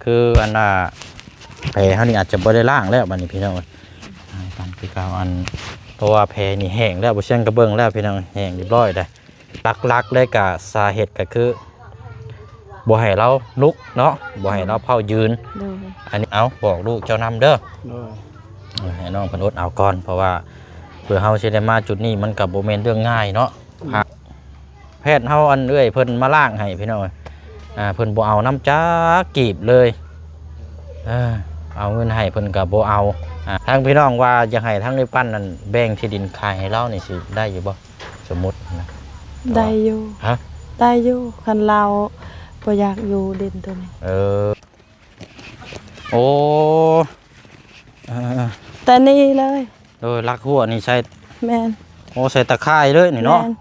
ຄືອັນນ່າ ແຜເຮົານີ້ອາດຈະບໍ່ໄດ້ລ້າງແລ້ວບັດນີ້ພີ່ນ້ອງເອີຍ ອ່າ ຕາມຄືເກົ່າ ອັນ ເພາະວ່າແຜນີ້ແຫ້ງແລ້ວ ບໍ່ຊຽງກໍເບິ່ງແລ້ວພີ່ນ້ອງ ແຫ້ງຮຽບຮ້ອຍແລ້ວ. ຫຼັກໆເລີຍກະສາເຫດກໍຄືບໍ່ໃຫ້ລາວລຸກເນາະ ບໍ່ໃຫ້ລາວເຝົ້າຢືນ. ໂດຍ ອັນນີ້ ເອົາ ບອກລູກເຈົ້ານຳເດີ. ໂດຍ ເອີ ໃຫ້ນ້ອງເພິ່ນອົດເອົາກ່ອນ ເພາະວ່າເພື່ອເຮົາຊິໄດ້ມາຈຸດນີ້ ມັນກໍບໍ່ແມ່ນເລື່ອງງ່າຍເນາະ. ອືມ ພະ ແພດເຮົາ ອັນເອື້ອຍເພິ່ນມາລ້າງໃຫ້ພີ່ນ້ອງເອີຍ ອ່າ ເພິ່ນບໍ່ເອົານຳຈັກກີບເລີຍ ເອີ ເອົາເງິນໃຫ້ເພິ່ນກໍບໍ່ເອົາ. ອ່າ ທາງພີ່ນ້ອງວ່າຢາກໃຫ້ທາງເອື້ອຍປັ້ນນັ້ນແບ່ງທີ່ດິນຂາຍໃຫ້ລາວນີ້ ຊິໄດ້ຢູ່ບໍ່? ສົມມຸດນະ ໄດ້ຢູ່. ຮະ? ໄດ້ຢູ່ ຄັນລາວບໍ່ຢາກຢູ່ດິນຕົວນີ້. ເອີ ໂອ້ ເອີ ແຕ່ນີ້ເລີຍ. ໂດຍ ຫຼັກຮົ້ວນີ້ໃສ່ ແມ່ນ. ໂອ້ ໃສ່ຕາຂ່າຍເລີຍນີ້ເນາະ. ແມ່ນ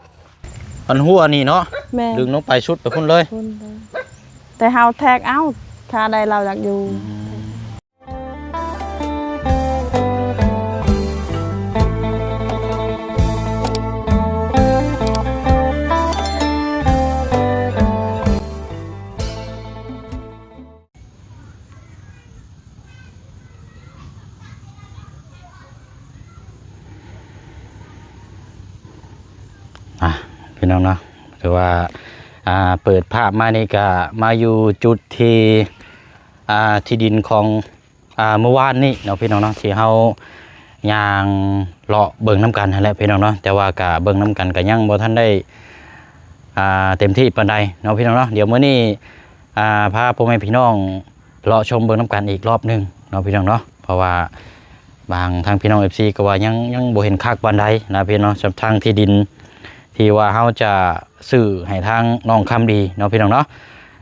ອັນຮົ້ວນີ້ເນາະ. ແມ່ນ ດຶງລົງໄປສຸດໄປພຸ້ນເລີຍ. ພຸ້ນເລີຍ ແຕ່ເຮົາແທກເອົາ ຖ້າໄດ້ລາວຢາກຢູ່. ອືມ ອ່ະ ພີ່ນ້ອງເນາະ ຄືວ່າ ອ່າ ເປີດພາບມານີ້ກະມາຢູ່ຈຸດທີ່ ອ່າ ທີ່ດິນຂອງ ອ່າ ມື້ວານນີ້ເນາະ ພີ່ນ້ອງເນາະ ທີ່ເຮົາຍ່າງເລາະເບິ່ງນຳກັນຫັ້ນແຫຼະ ພີ່ນ້ອງເນາະ ແຕ່ວ່າກະເບິ່ງນຳກັນກະຍັງບໍ່ທັນໄດ້ ອ່າ ເຕັມທີ່ປານໃດເນາະ ພີ່ນ້ອງເນາະ. ດຽວມື້ນີ້ ອ່າ ພາພໍ່ແມ່ພີ່ນ້ອງເລາະຊົມເບິ່ງນຳກັນອີກລອບໜຶ່ງເນາະ ພີ່ນ້ອງເນາະ ເພາະວ່າບາງທາງພີ່ນ້ອງເອັຟຊີກໍວ່າຍັງ ຍັງບໍ່ເຫັນຄັກປານໃດນະ ພີ່ນ້ອງເນາະ ສຳລັບທາງທີ່ດິນທີ່ວ່າເຮົາຈະຊື້ໃຫ້ທາງນ້ອງຄຳດີເນາະ ພີ່ນ້ອງເນາະ.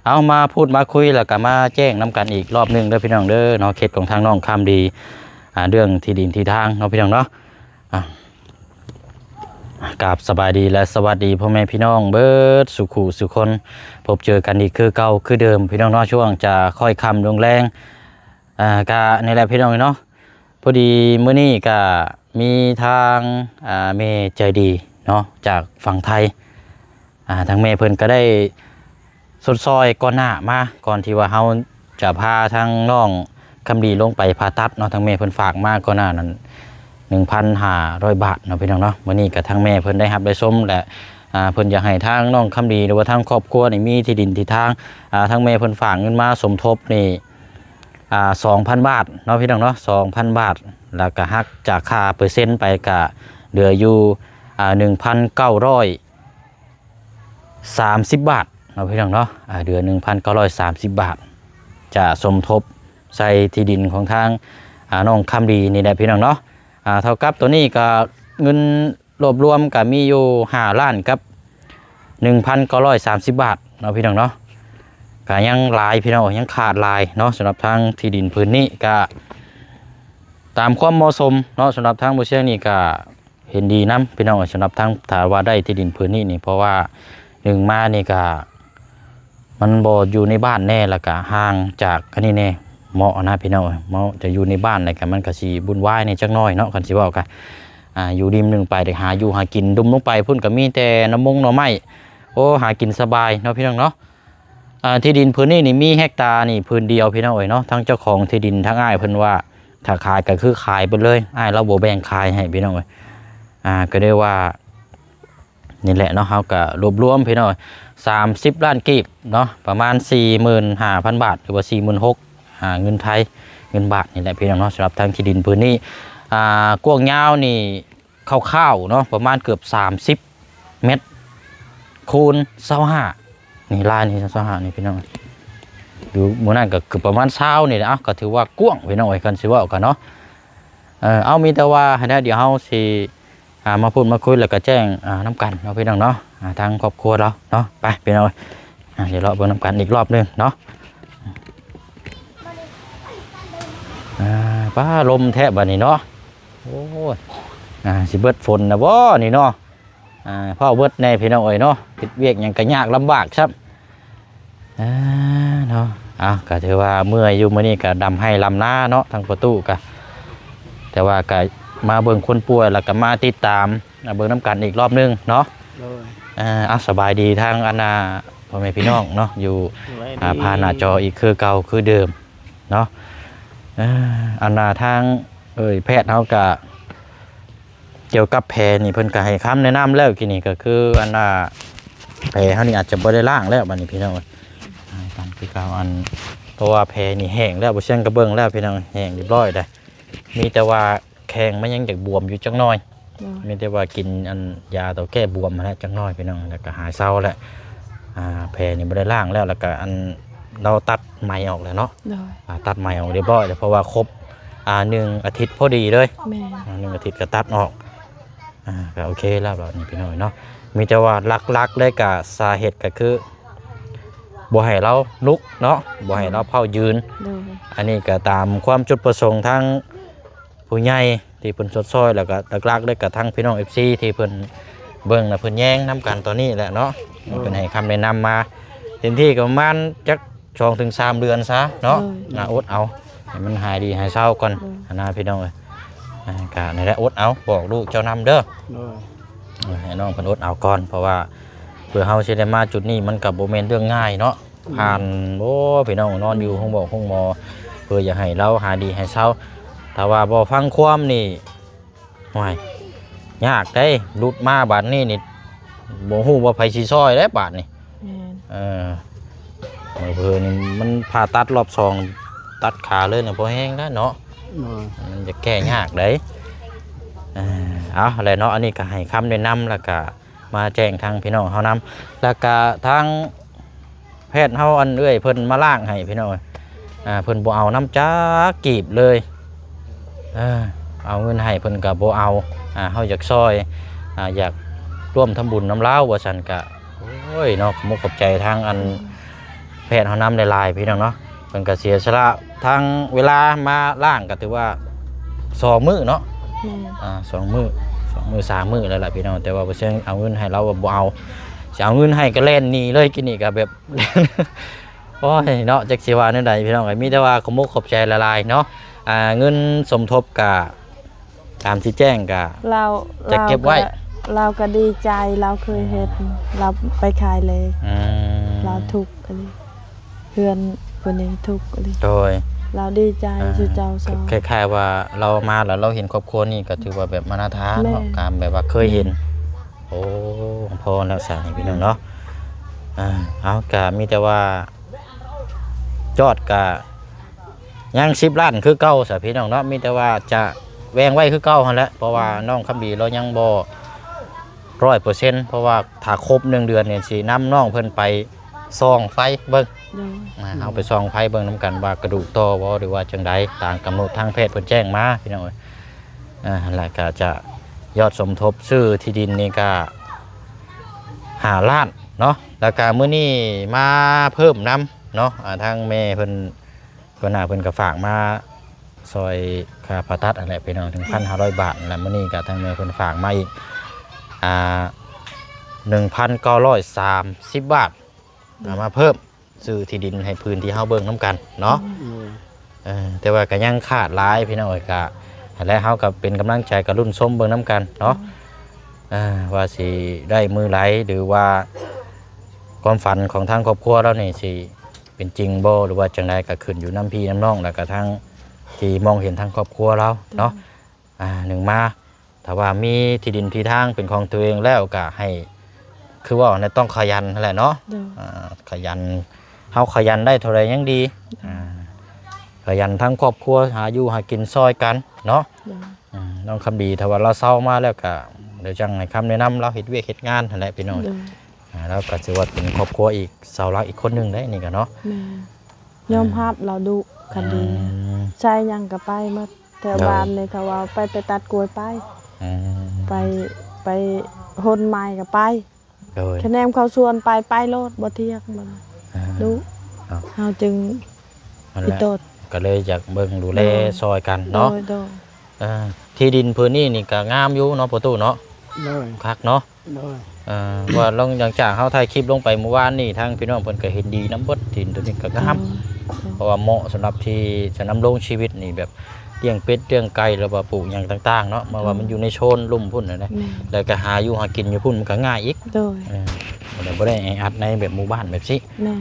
ເອົາ ມາພູດມາຄຸຍ ແລ້ວກໍມາແຈ້ງນຳກັນອີກລອບໜຶ່ງເດີ ພີ່ນ້ອງເດີເນາະ ເຂດຂອງທາງນ້ອງຄຳດີ ອ່າ ເລື່ອງທີ່ດິນທີ່ທາງເນາະ ພີ່ນ້ອງເນາະ. ອ່າ ກາບສະບາຍດີ ແລະ ສະຫວັດດີພໍ່ແມ່ພີ່ນ້ອງເບິດສູ່ຄູ່ສູ່ຄົນ ພົບເຈີກັນອີກຄືເກົ່າຄືເດີມ ພີ່ນ້ອງເນາະ ຊ່ວງຈະຄ່ອຍຄ່ຳລົງແລງ. ອ່າ ກະນີ້ແຫຼະ ພີ່ນ້ອງເນາະ ພໍດີມື້ນີ້ກະມີທາງ ອ່າ ແມ່ໃຈດີເນາະ ຈາກຝັ່ງໄທ ອ່າ ທາງແມ່ເພິ່ນກໍໄດ້ຊົດຊ່ອຍກ່ອນໜ້າມາ ກ່ອນທີ່ວ່າເຮົາຈະພາທາງນ້ອງຄຳດີລົງໄປຜ່າຕັດເນາະ ທາງແມ່ເພິ່ນຝາກມາກ່ອນໜ້ານັ້ນ ໜຶ່ງພັນຫ້າຮ້ອຍບາດເນາະ ພີ່ນ້ອງເນາະ. ມື້ນີ້ກໍທາງແມ່ເພິ່ນໄດ້ຮັບໄດ້ຊົມ ແລະ ອ່າ ເພິ່ນຢາກໃຫ້ທາງນ້ອງຄຳດີ ຫຼືວ່າທາງຄອບຄົວນີ້ມີທີ່ດິນທີ່ທາງ ອ່າ ທາງແມ່ເພິ່ນຝາກເງິນມາສົມທົບນີ້ ອ່າ ສອງພັນບາດເນາະ ພີ່ນ້ອງເນາະ ສອງພັນບາດ ແລ້ວກໍຫັກຈາກຄ່າເປີເຊັນໄປ ກໍເຫຼືອຢູ່ ອ່າ ໜຶ່ງພັນເກົ້າຮ້ອຍ ສາມສິບບາດເນາະ ພີ່ນ້ອງເນາະ ອ່າ ເດືອນໜຶ່ງພັນເກົ້າຮ້ອຍສາມສິບບາດ ຈະສົມທົບໃສ່ທີ່ດິນຂອງທາງ ອ່າ ນ້ອງຄຳດີນີ້ແຫຼະ ພີ່ນ້ອງເນາະ. ອ່າ ເທົ່າກັບໂຕນີ້ກໍເງິນລວບລວມກໍມີຢູ່ຫ້າລ້ານກັບໜຶ່ງພັນເກົ້າຮ້ອຍສາມສິບບາດເນາະ ພີ່ນ້ອງເນາະ. ກໍຍັງຫຼາຍ ພີ່ນ້ອງ ຍັງຂາດຫຼາຍເນາະ ສຳລັບທາງທີ່ດິນພື້ນນີ້ ກໍຕາມຄວາມເໝາະສົມເນາະ ສຳລັບທາງບໍ່ຊຽງນີ້ກໍ ເຫັນດີນຳ ພີ່ນ້ອງເອີຍ ສຳລັບທາງ ຖ້າວ່າໄດ້ທີ່ດິນພື້ນນີ້ນີ້ ເພາະວ່າໜຶ່ງມານີ້ກະ ມັນບໍ່ຢູ່ໃນບ້ານແດ່ ແລ້ວກະຫ່າງຈາກອັນນີ້ແດ່ ເໝາະນະ ພີ່ນ້ອງເອີຍ ເໝາະຈະຢູ່ໃນບ້ານ ແລ້ວກະມັນກະຊິວຸ່ນວາຍແດ່ຈັກໜ້ອຍເນາະ ຄັນຊິເວົ້າກະ ອ່າ ຢູ່ລິມໜຶ່ງໄປ ໄດ້ຫາຢູ່ຫາກິນ ດຸ່ມລົງໄປພຸ້ນກະມີແຕ່ໜໍ່ມົງໜໍ່ໄມ້ ໂອ້ ຫາກິນສະບາຍເນາະ ພີ່ນ້ອງເນາະ. ອ່າ ທີ່ດິນພື້ນນີ້ນີ້ມີເຮັກຕານີ້ພື້ນດຽວ ພີ່ນ້ອງເອີຍເນາະ ທາງເຈົ້າຂອງທີ່ດິນ ທາງອ້າຍເພິ່ນວ່າ ຖ້າຂາຍກໍຄືຂາຍໄປເລີຍ ອ້າຍລາວບໍ່ແບ່ງຂາຍໃຫ້ ພີ່ນ້ອງເອີຍ. ອ່າ ກໍໄດ້ວ່າ ນີ້ແຫຼະເນາະ ເຮົາກໍລວບລວມ ພີ່ນ້ອງເອີຍ ສາມສິບລ້ານກີບເນາະ ປະມານສີ່ໝື່ນຫ້າພັນບາດ ຫຼືວ່າສີ່ໝື່ນຫົກ ອ່າ ເງິນໄທ ເງິນບາດນີ້ແຫຼະ ພີ່ນ້ອງເນາະ. ສຳລັບທາງທີ່ດິນພື້ນນີ້ ອ່າ ກວ້າງຍາວນີ້ ຄ່າວໆເນາະ ປະມານເກືອບສາມສິບແມັດ ຄູນຊາວຫ້າ ນີ້ ລາຍນີ້ຊາວຫ້ານີ້ ພີ່ນ້ອງ ຢູ່ໝູ່ນັ້ນກໍຄືປະມານຊາວນີ້ແຫຼະ. ເອົ້າ ກໍຖືວ່າກວ້າງ ພີ່ນ້ອງເອີຍ ຄັນຊິເວົ້າກັນເນາະ. ເອີ ເອົາ ມີແຕ່ວ່າຫັ້ນແຫຼະ ດຽວເຮົາຊິ ອ່າ ມາພູດມາຄຸຍ ແລ້ວກໍແຈ້ງ ອ່າ ນຳກັນເນາະ ພີ່ນ້ອງເນາະ ອ່າ ທາງຄອບຄົວລາວເນາະ. ໄປ ພີ່ນ້ອງເອີຍ ອ່າ ດຽວເລາະເບິ່ງນຳກັນອີກລອບໜຶ່ງເນາະ. ອ່າ ປ້າ ລົມແທ້ບັດນີ້ເນາະ. ໂອ້ຍ ອ່າ ຊິເບິດຝົນນະບໍ່ນີ້ເນາະ. ອ່າ ຟ້າວເບິດແດ່ ພີ່ນ້ອງເອີຍເນາະ ເຮັດວຽກຫຍັງກໍຍາກລຳບາກຊ້ຳ ອ່າ ເນາະ. ເອົ້າ ກໍຖືວ່າເມື່ອຍຢູ່ ມື້ນີ້ກໍດຳໄຮ່ດຳນາເນາະ ທາງພໍ່ຕູ້ກໍ ແຕ່ວ່າກໍມາເບິ່ງຄົນປ່ວຍ ແລ້ວກໍມາຕິດຕາມ ອ່າ ເບິ່ງນຳກັນອີກລອບໜຶ່ງເນາະ. ໂດຍ ເອີ ເອົາ ສະບາຍດີທາງອັນນ່າ ພໍ່ແມ່ພີ່ນ້ອງເນາະ ຢູ່ ສະບາຍດີ ອ່າ ຜ່ານໜ້າຈໍອີກຄືເກົ່າຄືເດີມ ເນາະ. ເອີ ອັນນ່າ ທາງເອີຍແພດເຮົາກະ ກ່ຽວກັບແພນີ້ເພິ່ນກໍໃຫ້ຄຳແນະນຳແລ້ວ ກີ້ນີ້ກໍຄືອັນວ່າແພເຮົານີ້ອາດຈະບໍ່ໄດ້ລ້າງແລ້ວບັດນີ້ພີ່ນ້ອງເອີຍ ລ້າງກັນຄືເກົ່າ ອັນ ເພາະວ່າແພນີ້ແຫ້ງແລ້ວ ບໍ່ຊຽງກໍເບິ່ງແລ້ວພີ່ນ້ອງ ແຫ້ງຮຽບຮ້ອຍແລ້ວ ມີແຕ່ວ່າແຂ້ງມັນຍັງຢາກບວມຢູ່ຈັກໜ່ອຍ ໂດຍ ມີແຕ່ວ່າກິນອັນຢາຕົວແກ້ບວມຫັ້ນແຫຼະຈັກໜ່ອຍພີ່ນ້ອງ ແລ້ວກໍຫາຍເຊົາແລ້ວ ອ່າ ແພນີ້ບໍ່ໄດ້ລ້າງແລ້ວ ແລ້ວກໍອັນ ລາວຕັດໄໝອອກແລ້ວເນາະ ໂດຍ ອ່າ ຕັດໄໝອອກຮຽບຮ້ອຍແລ້ວ ເພາະວ່າຄົບ ອ່າ ໜຶ່ງອາທິດພໍດີເລີຍ ແມ່ນ ອ່າ ໜຶ່ງອາທິດກໍຕັດອອກ ອ່າ ກໍໂອເຄແລ້ວບັດນີ້ພີ່ນ້ອງເນາະ ມີແຕ່ວ່າຫຼັກໆເລີຍກໍສາເຫດກໍຄື ບໍ່ໃຫ້ລາວລຸກເນາະ ບໍ່ໃຫ້ລາວເພົ້າຢືນ ໂດຍ ອັນນີ້ກໍຕາມຄວາມຈຸດປະສົງທາງຜູ້ໃຫຍ່ທີ່ເພິ່ນຊົດຊ່ອຍ ແລ້ວກໍຫຼັກໆເລີຍກໍທັງພີ່ນ້ອງເອັຟຊີທີ່ເພິ່ນເບິ່ງ ແລະ ເພິ່ນແຍງນຳກັນຕອນນີ້ແຫຼະເນາະ ໂດຍ ເພິ່ນໃຫ້ຄຳແນະນຳມາ ເຕັມທີ່ກໍປະມານຈັກ ສອງເຖິງສາມເດືອນຊະເນາະ ໂດຍ ອ່າ ອົດເອົາໃຫ້ມັນຫາຍດີຫາຍເຊົາກ່ອນ ໂດຍ ຫັ້ນນະພີ່ນ້ອງເອີຍ ອ່າ ກະນັ້ນແຫຼະ ອົດເອົາ ບອກລູກເຈົ້ານຳເດີ ໂດຍ ເອີ ໃຫ້ນ້ອງເພິ່ນອົດເອົາກ່ອນ ເພາະວ່າເພື່ອເຮົາຊິໄດ້ມາຈຸດນີ້ ມັນກໍບໍ່ແມ່ນເລື່ອງງ່າຍເນາະ ໂດຍ ຜ່ານ ໂອ້ ພີ່ນ້ອງ ນອນຢູ່ ໂດຍ ໂຮງໝໍໂຮງໝໍ ເພື່ອຢາກໃຫ້ລາວຫາຍດີຫາຍເຊົາ ຖ້າວ່າບໍ່ຟັງຄວາມນີ້ ໂອ້ຍ ຍາກເດ້ ຫຼຸດມາບາດນີ້ນີ້ ບໍ່ຮູ້ວ່າໃຜຊິຊ່ອຍແລ້ວບາດນີ້ ແມ່ນ ເອີ ເຜີໆນີ້ມັນຜ່າຕັດລອບສອງ ຕັດຂາເລີຍນີ້ ພໍແຮງແລ້ວເນາະ ໂດຍ ມັນຈະແກ້ຍາກເດ້ ເອີ ເອົາແຫຼະເນາະ ອັນນີ້ກໍໃຫ້ຄຳແນະນຳ ແລ້ວກໍມາແຈ້ງທາງພີ່ນ້ອງເຮົານຳ ແລ້ວກໍທາງ ແພດເຮົາ ອັນເອື້ອຍເພິ່ນມາລ້າງໃຫ້ພີ່ນ້ອງເອີຍ ອ່າ ເພິ່ນບໍ່ເອົານຳຈັກກີບເລີຍ ເອີ ເອົາເງິນໃຫ້ເພິ່ນກໍບໍ່ເອົາ ອ່າ ເຮົາຢາກຊ່ອຍ ອ່າ ຢາກຮ່ວມທຳບຸນນຳລາວວ່າຊັ້ນ ກະ ໂອ້ຍເນາະ ຂອບມຸກຂອບໃຈທາງອັນ ແພດເຮົານຳຫຼາຍໆ ພີ່ນ້ອງເນາະ ເພິ່ນກໍເສຍສະຫຼະທັງເວລາມາລ້າງ ກໍຖືວ່າສອງມື້ເນາະ ແມ່ນ ອ່າ ສອງມື້ ສອງມື້ສາມມື້ແລ້ວລະພີ່ນ້ອງ ແຕ່ວ່າບໍ່ເຊີງເອົາເງິນໃຫ້ລາວ ບໍ່ເອົາ ຊິເອົາເງິນໃຫ້ກໍແລ່ນໜີເລີຍ ກີ້ນີ້ກໍແບບ ໂອ້ຍເນາະ ຈັກຊິວ່າແນວໃດພີ່ນ້ອງເອີຍ ມີແຕ່ວ່າຂອບມຸກຂອບໃຈຫຼາຍໆເນາະ ອ່າ ເງິນສົມທົບກະຕາມທີ່ແຈ້ງກະ ລາວ ຈະເກັບໄວ້ ລາວກໍ ລາວກໍດີໃຈ ລາວເຄີຍເຮັດ ອືມ ລາວໄປຂາຍເລກ ອືມ ລາວທຸກອີ່ຫຼີ ເຮືອນຜູ້ນີ້ທຸກອີ່ຫຼີ ໂດຍ ລາວດີໃຈ ອ່າ ຊື່ເຈົ້າສອງ ຄືຄ້າຍໆວ່າລາວມາແລ້ວລາວເຫັນຄອບຄົວນີ້ກໍຖືວ່າແບບມານາທາເນາະ ແມ່ນ ການແບບວ່າເຄີຍເຫັນ ແມ່ນ ໂອ້ ພໍແລ້ວຊະນີ້ພີ່ນ້ອງເນາະ ອ່າ ເອົາ ກະມີແຕ່ວ່າ ຍອດກະຍັງສິບລ້ານຄືເກົ່າຊະພີ່ນ້ອງເນາະ ມີແຕ່ວ່າຈະແຫວ່ງໄວ້ຄືເກົ່າຫັ້ນແຫຼະ ເພາະວ່າ ອືມ ນ້ອງຄຳດີລາວຍັງບໍ່ຮ້ອຍເປີເຊັນ ເພາະວ່າຖ້າຄົບໜຶ່ງເດືອນນີ້ ຊິນຳນ້ອງເພິ່ນໄປສ່ອງໄຟເບິ່ງ ໂດຍ ອ່າ ເຮົາໄປສ່ອງໄຟເບິ່ງນຳກັນວ່າກະດູກຕໍ່ບໍ່ ຫຼືວ່າຈັ່ງໃດ ຕາມກຳນົດທາງແພດເພິ່ນແຈ້ງມາ ພີ່ນ້ອງເອີຍ ອ່າ ແລ້ວກະຈະຍອດສົມທົບຊື້ທີ່ດິນນີ້ກະຫ້າລ້ານເນາະ ແລ້ວກະມື້ນີ້ມາເພີ່ມນຳເນາະ ອ່າ ທາງແມ່ເພິ່ນ ກ່ອນໜ້າເພິ່ນກໍຝາກມາຊ່ອຍຄ່າຜ່າຕັດຫັ້ນແຫຼະພີ່ນ້ອງ ໜຶ່ງພັນຫ້າຮ້ອຍບາດ ແລ້ວມື້ນີ້ກໍທາງແມ່ເພິ່ນຝາກມາອີກ ອ່າ ໜຶ່ງພັນເກົ້າຮ້ອຍສາມສິບບາດ ເອົາມາເພີ່ມຊື້ທີ່ດິນໃຫ້ພື້ນທີ່ເຮົາເບິ່ງນຳກັນເນາະ ໂດຍ ເອີ ແຕ່ວ່າກໍຍັງຂາດຫຼາຍພີ່ນ້ອງເອີຍ ກະຫັ້ນແຫຼະ ເຮົາກໍເປັນກຳລັງໃຈ ກໍລຸ້ນຊົມເບິ່ງນຳກັນເນາະ ໂດຍ ອ່າ ວ່າຊິໄດ້ມື້ໃດ ຫຼືວ່າຄວາມຝັນຂອງທາງຄອບຄົວລາວນີ້ຊິ ເປັນຈິງບໍ່ ຫຼືວ່າຈັ່ງໃດ ກໍຂຶ້ນຢູ່ນຳພີ່ນຳນ້ອງ ແລ້ວກໍທາງທີ່ມອງເຫັນທາງຄອບຄົວລາວເນາະ ໂດຍ ອ່າ ໜຶ່ງມາ ຖ້າວ່າມີທີ່ດິນທີ່ທາງເປັນຂອງຕົວເອງແລ້ວ ກໍໃຫ້ ຄືເວົ້າແຫຼະ ຕ້ອງຂະຫຍັນຫັ້ນແຫຼະເນາະ ໂດຍ ອ່າ ຂະຫຍັນ ເຮົາຂະຫຍັນໄດ້ເທົ່າໃດຍັງດີ ໂດຍ ອ່າ ຂະຫຍັນທັງຄອບຄົວ ຫາຢູ່ຫາກິນຊ່ອຍກັນເນາະ ໂດຍ ອ່າ ນ້ອງຄຳດີ ຖ້າວ່າລາວເຊົາມາແລ້ວ ກໍດຽວຈັ່ງໃຫ້ຄຳແນະນຳລາວເຮັດວຽກເຮັດງານຫັ້ນແຫຼະ ພີ່ນ້ອງ ໂດຍ ອ່າ ລາວກໍຖືວ່າເປັນຄອບຄົວອີກ ເສົາຫຼັກອີກຄົນໜຶ່ງເດ້ນີ້ກໍເນາະ ແມ່ນ ອ່າ ຍອມຮັບລາວດຸຄັນດີ ອືມ ໃຊ້ຫຍັງກໍໄປໝົດ ແຖວ ໂດຍ ບ້ານນີ້ເຂົາວ່າໄປ ໄປຕັດກ້ວຍໄປ ອືມ ໄປ ໄປຫົນໄມ້ກໍໄປ ໂດຍ ຄະແນມເຂົ້າສວນໄປ ໄປໂລດ ບໍ່ຖຽງ ບໍ່ ອ່າ ດຸ ເຮົາຈຶ່ງ ນັ້ນແຫຼະ ອີ່ຕົດ ກໍເລີຍຢາກເບິ່ງດູແລ ໂດຍ ຊ່ອຍກັນເນາະ ໂດຍ ໂດຍ ເອີ ທີ່ດິນພື້ນນີ້ນີ້ກໍງາມຢູ່ເນາະ ພໍ່ຕູ້ເນາະ ໂດຍ ຄັກເນາະ ໂດຍ ເອີ ວ່າຫຼັງຈາກເຮົາຖ່າຍຄລິບລົງໄປມື້ວານນີ້ ທາງພີ່ນ້ອງເພິ່ນກໍເຫັນດີນຳເບິດ ທີ່ດິນຕົວນີ້ກໍງາມ ໂດຍ ເພາະວ່າເໝາະສຳລັບທີ່ຈະດຳລົງຊີວິດນີ້ ແບບລ້ຽງເປັດລ້ຽງໄກ່ ຫຼືວ່າປູກຫຍັງຕ່າງໆເນາະ ເພາະວ່າມັນຢູ່ໃນໂຊນລຸ່ມພຸ້ນນະ ແມ່ນ ແລ້ວກໍຫາຢູ່ຫາກິນຢູ່ພຸ້ນມັນກໍງ່າຍອີກ ໂດຍ ເອີ ບໍ່ໄດ້ ບໍ່ໄດ້ແອອັດໃນແບບໝູ່ບ້ານແບບຊີ້ ແມ່ນ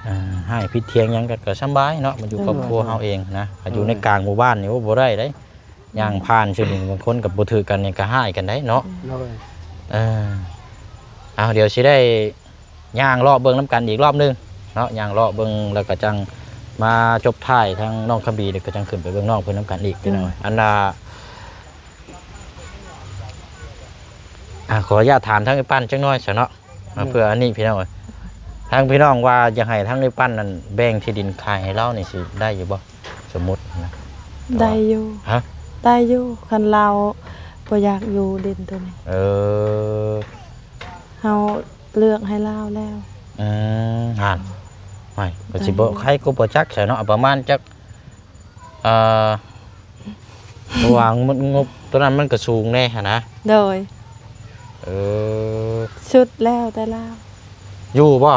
ເອີ ອ່າ ຮ້າຍຜິດຖຽງຫຍັງກັນກໍສຳບາຍເນາະ ມັນຢູ່ ໂດຍ ຄອບຄົວເຮົາເອງນະ. ໂດຍ ຖ້າຢູ່ໃນກາງໝູ່ບ້ານນີ້ ໂອ້ ບໍ່ໄດ້ເດ້ ຍ່າງຜ່ານຊື່ໜຶ່ງ ບາງຄົນກໍບໍ່ຖືກກັນນີ້ກໍຮ້າຍກັນໄດ້ເນາະ. ໂດຍ ເອີ ເອົາ ດຽວຊິໄດ້ຍ່າງເລາະເບິ່ງນຳກັນອີກລອບໜຶ່ງເນາະ ຍ່າງເລາະເບິ່ງ ແລ້ວກໍຈັ່ງມາຈົບທ້າຍທາງນ້ອງຄຳບີ ແລ້ວກໍຈັ່ງຂຶ້ນໄປເບິ່ງນ້ອງເພິ່ນນຳກັນອີກ ໂດຍ ພີ່ນ້ອງ. ອັນນ່າ ອ່າ ຂໍອະນຸຍາດຖາມທາງອ້າຍປັ້ນຈັກໜ່ອຍຊະເນາະ ເພື່ອອັນນີ້ພີ່ນ້ອງເອີຍ ທາງພີ່ນ້ອງວ່າຢາກໃຫ້ທາງອ້າຍປັ້ນນັ້ນແບ່ງທີ່ດິນຂາຍໃຫ້ລາວນີ້ ຊິໄດ້ຢູ່ບໍ່ ສົມມຸດນະ? ໄດ້ຢູ່ ຮະ? ໄດ້ຢູ່ ຄັນລາວບໍ່ຢາກຢູ່ດິນໂຕນີ້. ເອີ ເຮົາເລືອກໃຫ້ລາວແລ້ວ. ອືມ ຫັ້ນ ໂອ້ຍ ກໍຊິບໍ່ ໄດ້ຢູ່ ໃຜກໍບໍ່ຈັກຊະເນາະ ປະມານຈັກ ເອີ ເພາະວ່າງົບ ງົບໂຕນັ້ນມັນກໍສູງແດ່ຫັ້ນນະ. ໂດຍ ເອີ ສຸດແລ້ວແຕ່ລາວ ຢູ່ບໍ່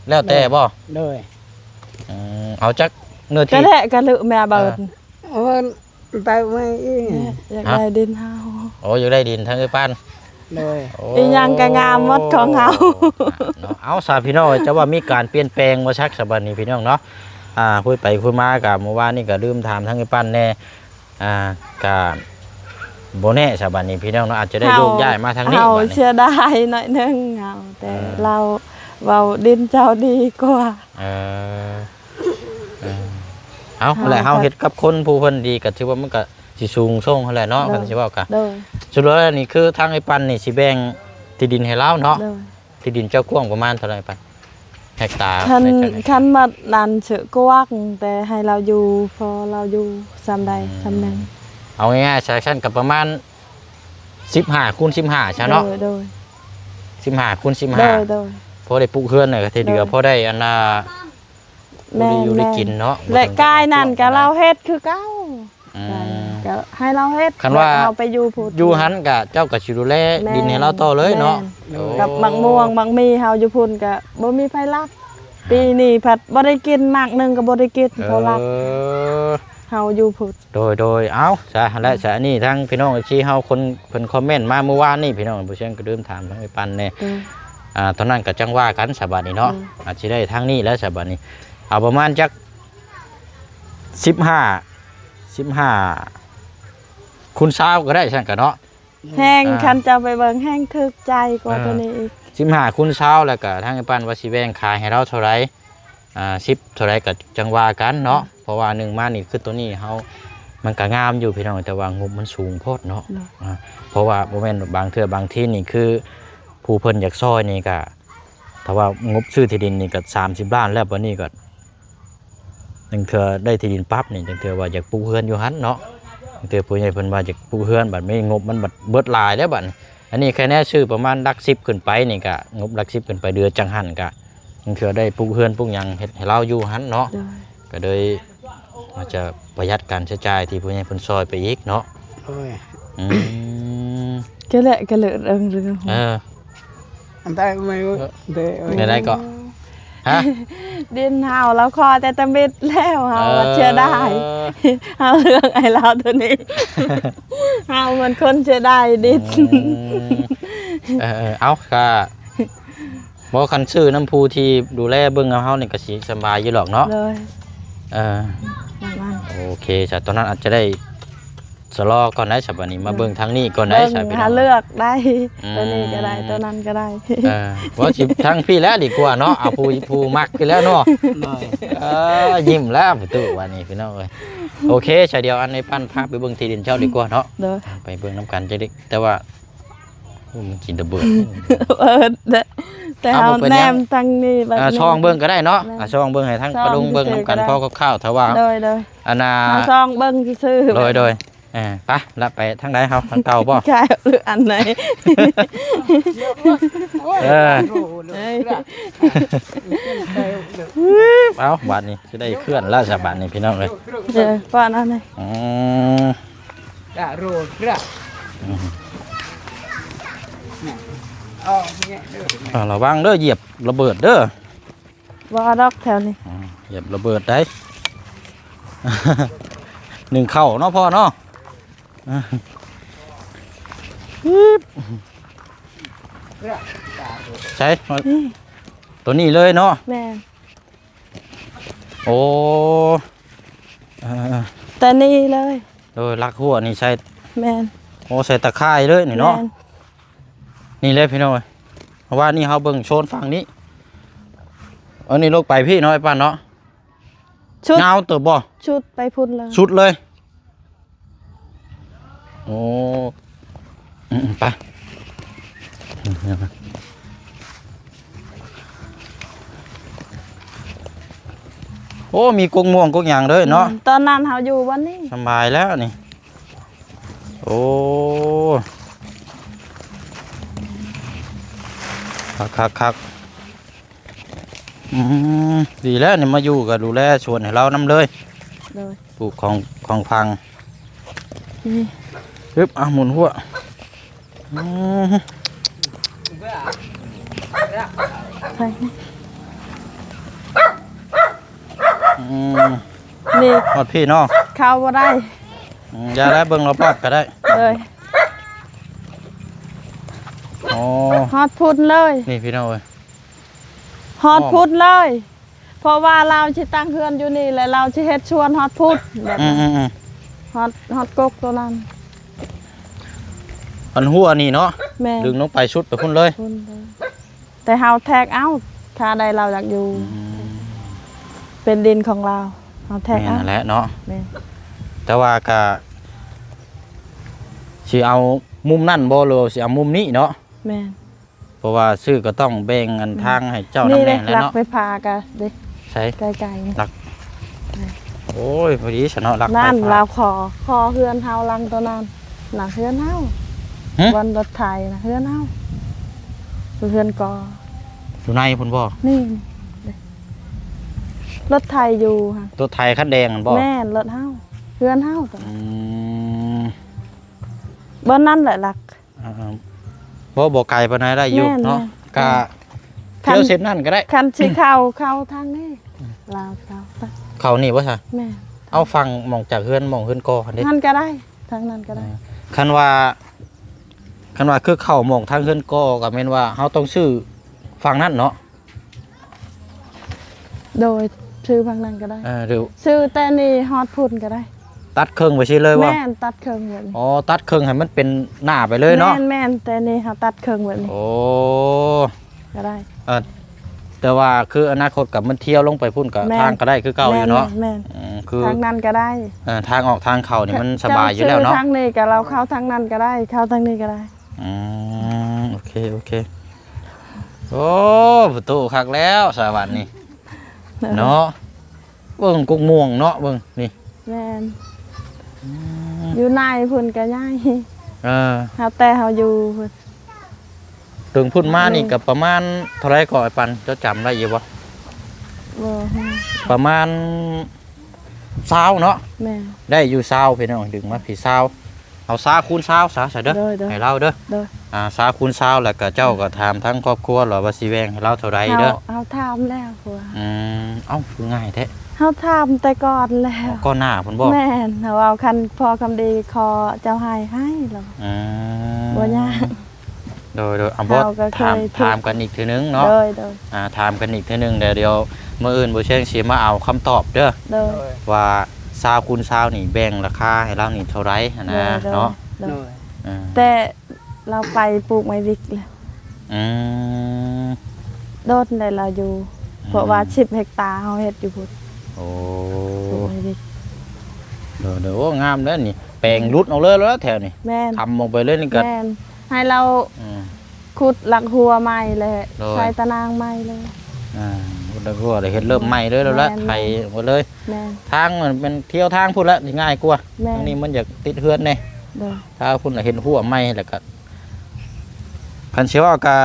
ແລ້ວແຕ່ບໍ່? ໂດຍ ອືມ ເອົາຈັກເນື້ອທີ່ ກະແລະກະເລີະແມ່ເບີດ ເອີ ເອີ ໄປໄວ້ອີກ ຢາກໄດ້ ຮະ? ດິນເຮົາ. ໂອ້ ຢາກໄດ້ດິນທາງອ້າຍປັ້ນ. ໂດຍ ໂອ້ ອີ່ຫຍັງກໍງາມໝົດຂອງເຮົາເນາະ. ເອົາຊະພີ່ນ້ອງເອີຍ ຈະວ່າມີການປ່ຽນແປງບໍ່ຈັກຊະບັດນີ້ພີ່ນ້ອງເນາະ. ອ່າ ຄຸຍໄປຄຸຍມາກໍມື້ວານນີ້ກໍລືມຖາມທາງອ້າຍປັ້ນແດ່ ອ່າ ກໍບໍ່ແນ່ຊະບັດນີ້ພີ່ນ້ອງເນາະ ອາດຈະໄດ້ໂຍກຍ້າຍມາທາງນີ້. ເຮົາ ເຮົາເສຍດາຍໜ້ອຍໜຶ່ງເຮົາ ແຕ່ ເອີ ລາວເວົ້າດິນເຈົ້າດີກວ່າ. ເອີ ເອີ ເອົາ ເຮົາ ແຫຼະ ເຮົາເຮັດກັບຄົນຜູ້ເພິ່ນດີ ກໍຖືວ່າມັນກໍຊິສູງສົ່ງຫັ້ນແຫຼະເນາະ. ໂດຍ ຄັນຊິເວົ້າກະ ໂດຍ ສະຫຼຸບແລ້ວນີ້ຄືທາງອ້າຍປັ້ນນີ້ຊິແບ່ງທີ່ດິນໃຫ້ລາວເນາະ. ໂດຍ ທີ່ດິນເຈົ້າກວ້າງປະມານເທົ່າໃດປັ້ນ ເຮັກຕາ? ຄັນ ຄັນໝົດນັ້ນເສຍກວ້າງ ແຕ່ໃຫ້ລາວຢູ່ ພໍລາວຢູ່ສ່ຳໃດ ອືມ ສ່ຳໜຶ່ງ. ເອົາງ່າຍໆ ຊັ້ນກໍປະມານສິບຫ້າຄູນສິບຫ້າຊະເນາະ. ໂດຍ ໂດຍ ສິບຫ້າຄູນສິບຫ້າ ໂດຍ ໂດຍ ພໍໄດ້ປຸກເຮືອນ ແລ້ວກໍທີ່ເຫຼືອ ໂດຍ ພໍໄດ້ອັນນ່າ ແມ່ນ ຢູ່ໄດ້ ແມ່ນ ກິນເນາະ ແລະ ກາຍນັ້ນກໍລາວເຮັດຄືເກົ່າ. ອືມ ກາຍນັ້ນກໍໃຫ້ລາວເຮັດ ຄັນວ່າເຮົາໄປຢູ່ພຸ້ນ ຢູ່ຫັ້ນກໍເຈົ້າກໍຊິດູແລ ແມ່ນ ດິນໃຫ້ລາວຕໍ່ເລີຍເນາະ. ແມ່ນ ໂອ້ ກັບໝາກມ່ວງໝາກມີເຮົາຢູ່ພຸ້ນກໍບໍ່ມີໃຜລັກ ອ່າ ປີນີ້ພັດບໍ່ໄດ້ກິນ ໝາກໜຶ່ງກໍບໍ່ໄດ້ກິນ ເອີ ເຂົາລັກ ເຮົາຢູ່ພຸ້ນ. ໂດຍ ໂດຍ ເອົາຊະ ຫັ້ນແຫຼະ ອືມ ຊະ ອັນນີ້ທາງພີ່ນ້ອງເອັຟຊີເຮົາຄົນເພິ່ນຄອມເມັນມາມື້ວານນີ້ ພີ່ນ້ອງ ບໍ່ເຊີງກໍລືມຖາມທາງອ້າຍປັ້ນແດ່. ໂດຍ ອ່າ ຕອນນັ້ນກໍຈັ່ງວ່າກັນຊະບັດນີ້ເນາະ. ໂດຍ ອາດຊິໄດ້ທາງນີ້ແຫຼະຊະບັດນີ້ ເອົາປະມານຈັກສິບຫ້າ ສິບຫ້າຄູນຊາວກໍໄດ້ຊັ້ນກະເນາະ. ແຮງ ອ່າ ຄັນເຈົ້າໄປເບິ່ງແຮງຖືກໃຈກວ່າ ອ່າ ໂຕນີ້ອີກ ສິບຫ້າຄູນຊາວ ແລ້ວກະທາງອ້າຍປັ້ນວ່າຊິແບ່ງຂາຍໃຫ້ລາວເທົ່າໃດ ອ່າ ສິບເທົ່າໃດກໍຈັ່ງວ່າກັນເນາະ. ເພາະວ່າໜຶ່ງມານີ້ຄືໂຕນີ້ເຮົາ ມັນກໍງາມຢູ່ພີ່ນ້ອງ ແຕ່ວ່າງົບມັນສູງໂພດເນາະ. ເນາະ ອ່າ ເພາະວ່າບໍ່ແມ່ນບາງເທື່ອບາງທີນີ້ ຄືຜູ້ເພິ່ນຢາກຊ່ອຍນີ້ກະ ຖ້າວ່າງົບຊື້ທີ່ດິນນີ້ກໍສາມສິບລ້ານແລ້ວ ບາດນີ້ກໍ ຈັ່ງເທື່ອໄດ້ທີ່ດິນປັບນີ້ ຈັ່ງເທື່ອວ່າຢາກປຸກເຮືອນຢູ່ຫັ້ນເນາະ. ຈັ່ງເທື່ອຜູ້ໃຫຍ່ເພິ່ນວ່າຢາກປຸກເຮືອນ ບັດມີງົບມັນບັດເບິດຫຼາຍແລ້ວບັດນີ້. ອັນນີ້ແຄ່ແນວຊື້ປະມານຫຼັກສິບຂຶ້ນໄປນີ້ກະ ງົບຫຼັກສິບຂຶ້ນໄປ ເດືອນຈັງຫັ້ນກະ ຈັ່ງເທື່ອໄດ້ປຸກເຮືອນປຸກຫຍັງເຮັດໃຫ້ລາວຢູ່ຫັ້ນເນາະ. ໂດຍ ກໍເລີຍ ອາດຈະປະຢັດການໃຊ້ຈ່າຍທີ່ຜູ້ໃຫຍ່ເພິ່ນຊ່ອຍໄປອີກເນາະ. ໂດຍ ອືມ ກະແລະກະເລີະເລື່ອງ ເອີ ອັນໃດ ເອີ ແນວໃດກໍ ຮະ? ດິນເຮົາລາວຂໍແຕ່ຕະມິດແລ້ວ ເຮົາ ເອີ ວ່າເສຍດາຍ ເຮົາເລືອກໃຫ້ລາວໂຕນີ້ ເຮົາມັນຄົນເສຍດາຍດິນ. ອືມ ເອີ ເອີ ເອົາ ກະ ບໍ່ ຄັນຊື້ນຳຜູ້ທີ່ດູແລເບິ່ງເຮົານີ້ກໍຊິສະບາຍຢູ່ດອກເນາະ. ໂດຍ ເອີ ປະມານ ໂອເຄ ສະ ຕອນນັ້ນອາດຈະໄດ້ຊະລໍກ່ອນໄດ໋ ສະ ບາດນີ້ມາເບິ່ງທາງນີ້ກ່ອນໄດ໋ ສະ ພີ່ນ້ອງ ເລືອກໄດ້ ອືມ ໂຕນີ້ກໍໄດ້ ໂຕນັ້ນກໍໄດ້. ເອີ ວ່າຊິທາງພີ້ແຫຼະດີກວ່າເນາະ ເອົາຜູ້ ຜູ້ມັກພີ້ແຫຼະເນາະ. ໂດຍ ເອີ ຍິ້ມແລ້ວປະຕູບາດນີ້ ພີ່ນ້ອງເອີຍ. ໂອເຄ ສະ ດຽວອັນໃຫ້ປັ້ນພາໄປເບິ່ງທີ່ດິນເຈົ້າດີກວ່າເນາະ. ໂດຍ ໄປເບິ່ງນຳກັນຈັກເດັກ ແຕ່ວ່າ ໂອ້ ມັນກິນແຕ່ເບີດ ເບີດເດ້ ແຕ່ເຮົາ ເອົາ ບໍ່ເປັນຫຍັງ ແນມທາງນີ້ແບບ ອ່າ ນີ້ ສ່ອງເບິ່ງກໍໄດ້ເນາະ. ແມ່ນ ອ່າ ສ່ອງເບິ່ງໃຫ້ທາງ ສ່ອງ ປາລຸງເບິ່ງ ຊື່ໆ ນຳກັນ ກໍໄດ້ ພໍຄ່າວໆ ຖ້າວ່າ ໂດຍໆ ອັນນ່າ ເຮົາສ່ອງເບິ່ງຊື່ໆ. ໂດຍໆ ເອີ ໄປລະ ໄປທາງໃດເຮົາ ທາງເກົ່າບໍ່? ໃຊ່ ຫຼືອັນໃດ? ເອີ ເອີຍ ເອົາ ບາດນີ້ຊິໄດ້ເຄື່ອນລະ ສະ ບາດນີ້ ພີ່ນ້ອງເອີຍ. ເອີ ປ້ອນເອົາແດ່ ອືມ ອືມ ອ່າ ລະວັງເດີ ຢຽບລະເບີດເດີ. ບໍ່ດອກແຖວນີ້ ອືມ ຢຽບລະເບີດໄດ໋ ໜຶ່ງເຂົ້າເນາະພໍ່ເນາະ. ໃສ່ ນີ້ ໂຕນີ້ເລີຍເນາະ. ແມ່ນ ໂອ້ ເອີ ແຕ່ນີ້ເລີຍ ໂດຍ ຫຼັກຮົ້ວນີ້ໃສ່ ແມ່ນ ໂອ້ ໃສ່ຕາຂ່າຍເລີຍນີ້ເນາະ ແມ່ນ ນີ້ແຫຼະພີ່ນ້ອງເອີຍ ເພາະວ່ານີ້ເຮົາເບິ່ງໂຊນຝັ່ງນີ້ ອັນນີ້ລົງໄປພີ້ເນາະ ອ້າຍປັນເນາະ ສຸດ ຍາວເຕີບບໍ່? ສຸດໄປພຸ້ນເລີຍ ສຸດເລີຍ ໂອ້ ອືມ ໄປ ໂອ້ ມີກົກມ່ວງກົກຫຍັງເລີຍເນາະ ອືມ ຕອນນັ້ນເຮົາຢູ່ບ່ອນນີ້ ສະບາຍແລ້ວນີ້ ໂອ້ ຄັກໆໆ ອືມ ດີແລ້ວນີ້ ມາຢູ່ກໍດູແລສວນໃຫ້ລາວນຳເລີຍ ໂດຍ ປູກຂອງ ຂອງຝັງ ນີ້ ຮຶບ ອ່ະ ໝູນຫົວ ອືມ ໃສ່ ອືມ ນີ້ ຮອດພີ້ເນາະ ເຂົ້າບໍ່ໄດ້ ອືມ ຢ່າໄດ້ ເບິ່ງລອບໆກໍໄດ້ ໂດຍ ໂອ້ ຮອດພຸ້ນເລີຍ ນີ້ພີ່ນ້ອງເອີຍ ຮອດພຸ້ນເລີຍ ອ້ອມ ເພາະວ່າລາວຊິຕັ້ງເຮືອນຢູ່ນີ້ ແລະລາວຊິເຮັດສວນຮອດພຸ້ນ ແບບ ອືມໆໆ ຮອດ ຮອດກົກໂຕນັ້ນ ອັນຮົ້ວນີ້ເນາະ ແມ່ນ ດຶງລົງໄປສຸດໄປພຸ້ນເລີຍ ພຸ້ນເລີຍ ແຕ່ເຮົາແທກເອົາ ຖ້າໃດລາວຢາກຢູ່ ອືມ ເປັນດິນຂອງລາວ ເຮົາແທກເອົາ ແມ່ນຫັ້ນແຫຼະເນາະ ແມ່ນ ແຕ່ວ່າກະຊິເອົາມຸມນັ້ນບໍ່ ຫຼືວ່າຊິເອົາມຸມນີ້ເນາະ ແມ່ນ ເພາະວ່າຊື້ກໍຕ້ອງແບ່ງອັນ ອືມ ທາງໃຫ້ເຈົ້ານຳແດ່ແຫຼະເນາະ ນີ້ເດ້ ຫຼັກໄຟຟ້າກະເດ້ ໃສ ໃກ້ໆນີ້ ຫຼັກ ນີ້ ໂອ້ຍ ພໍດີຊະເນາະ ຫຼັກໄຟຟ້າ ນັ້ນລາວຂໍ ຂໍເຮືອນເຮົາຫຼັງໂຕນັ້ນ ນະ ເຮືອນເຮົາ ຫຶ ບ່ອນລົດໄຖນະ ເຮືອນເຮົາ ເຮືອນກໍ ຢູ່ໃນພຸ້ນບໍ່? ນີ້ ລົດໄຖຢູ່ຫັ້ນ ລົດໄຖຄັນແດງຫັ້ນບໍ່? ແມ່ນ ລົດເຮົາ ເຮືອນເຮົາໂຕນັ້ນ ອືມ ບ່ອນນັ້ນແຫຼະຫຼັກ ອ່າໆ ບໍ່ ບໍ່ໄກປານໃດ ໄດ້ຢູ່ ແມ່ນ ເນາະ ແມ່ນ ກະ ແມ່ນ ທ່ຽວເສັ້ນນັ້ນກໍໄດ້ ຄັນຊິເຂົ້າ ເຂົ້າທາງນີ້ ອືມ ລາວເຂົ້າ ເຂົ້ານີ້ບໍ່ຊະ? ແມ່ນ ເອົາຝັ່ງໝ່ອງຈາກເຮືອນ ໝ່ອງເຮືອນກໍຫັ້ນເດ້ ຫັ້ນກໍໄດ້ ທາງນັ້ນກໍໄດ້ ເອີ ຄັນວ່າ ຄັນວ່າຄືເຂົ້າໝ່ອງທາງເຮືອນກໍ ກໍແມ່ນວ່າເຮົາຕ້ອງຊື້ຝັ່ງນັ້ນເນາະ? ໂດຍ ຊື້ຝັ່ງນັ້ນກໍໄດ້ ເອີ ຫຼື ຊື້ແຕ່ນີ້ຮອດພຸ້ນກໍໄດ້ ຕັດເຄິ່ງໄປຊີ້ເລີຍບໍ່? ແມ່ນ ຕັດເຄິ່ງແບບນີ້ ອໍ ຕັດເຄິ່ງໃຫ້ມັນເປັນໜ້າໄປເລີຍເນາະ ແມ່ນໆ ແຕ່ນີ້ເຮົາຕັດເຄິ່ງແບບນີ້ ໂອ້ ກໍໄດ້ ເອີ ແຕ່ວ່າຄືອະນາຄົດກັບມັນທ່ຽວລົງໄປພຸ້ນກໍ ແມ່ນ ທາງກໍໄດ້ຄືເກົ່າຢູ່ເນາະ ແມ່ນໆ ອືມ ຄືທາງນັ້ນກໍໄດ້ ເອີ ທາງອອກທາງເຂົ້ານີ້ມັນສະບາຍຢູ່ແລ້ວເນາະ ທາງນີ້ກໍລາວເຂົ້າທາງນັ້ນກໍໄດ້ ເຂົ້າທາງນີ້ກໍໄດ້ ອືມ ໂອເຄ ໂອເຄ ໂອ້ ປະຕູຄັກແລ້ວສະຫວັນນີ້ ເນາະ ເບິ່ງກົກມ່ວງເນາະ ເບິ່ງນີ້ ແມ່ນ ອືມ ຢູ່ໃນພຸ້ນກໍໃຫຍ່ ເອີ ຫາແຕ່ເຮົາຢູ່ພຸ້ນ ເຖິງພຸ້ນມານີ້ ອືມ ກໍປະມານເທົ່າໃດກໍ ອ້າຍປັນ ເຈົ້າຈຳໄດ້ຢູ່ບໍ່? ບໍ່ຮູ້ ປະມານຊາວເນາະ ແມ່ນ ໄດ້ຢູ່ຊາວ ພີ່ນ້ອງ ດຶງມາພີ້ຊາວ ເອົາຊາວຄູນຊາວຊະ ຊະເດີ ໂດຍໆ ໃຫ້ລາວເດີ ໂດຍ ອ່າ ຊາວຄູນຊາວ ແລ້ວກໍເຈົ້າກໍຖາມທາງຄອບຄົວລາວວ່າຊິແບ່ງໃຫ້ລາວເທົ່າໃດເດີ ເຮົາ ເຮົາຖາມແລ້ວ ເອີ ເອົ້າ ຄືງ່າຍແທ້ ເຮົາຖາມແຕ່ກ່ອນແລ້ວ ອໍ ກ່ອນໜ້າພຸ້ນບໍ່? ແມ່ນ ເຮົາເວົ້າຄັນພໍ່ຄຳດີຂໍເຈົ້າໃຫ້ ໃຫ້ລາວ ອືມ ບໍ່ຍາກ ໂດຍໆ ເອົາ ເຮົາກໍເຄີຍ ຖາມ ຖາມກັນອີກເທື່ອໜຶ່ງເນາະ ໂດຍໆ ອ່າ ຖາມກັນອີກເທື່ອໜຶ່ງ ແລ້ວດຽວມື້ອື່ນບໍ່ແຊງຊິມາເອົາຄຳຕອບເດີ ໂດຍ ວ່າຊາວຄູນຊາວນີ້ແບ່ງລາຄາໃຫ້ລາວນີ້ເທົ່າໃດຫັ້ນນະ ໂດຍໆ ເນາະ ໂດຍ ໂດຍ ອ່າ ແຕ່ລາວໄປປູກໄມ້ວິກແລ້ວ ອືມ ໂດນໄດ້ລາວຢູ່ ອືມ ເພາະວ່າສິບເຮັກຕາເຮົາເຮັດຢູ່ພຸ້ນ ໂອ້ ປູກໄມ້ວິກ ໂດຍໆ ໂອ້ ງາມເດ້ນີ້ ແປງຫຼຸດອອກເລີຍແລ້ວແຖວນີ້ ແມ່ນ ທຳອອກໄປເລີຍນີ້ກໍ ແມ່ນ ໃຫ້ລາວ ອືມ ຂຸດຫຼັກຮົ້ວໃໝ່ແຫຼະ ໂດຍ ໃສ່ຕາໜ່າງໃໝ່ເລີຍ ອ່າ ຂຸດຫຼັກຮົ້ວແລ້ວເຮັດເລີ່ມໃໝ່ເລີຍແລ້ວ ແມ່ນໆ ໄຖໝົດເລີຍ ແມ່ນ ທາງມັນແມ່ນທ່ຽວທາງພຸ້ນແຫຼະ ຊິງ່າຍກວ່າ ແມ່ນ ທາງນີ້ມັນຢາກຕິດເຮືອນແດ່ ໂດຍ ຖ້າພຸ້ນລະເຮັດຮົ້ວໃໝ່ແລ້ວກະ ຄັນຊິເວົ້າກະ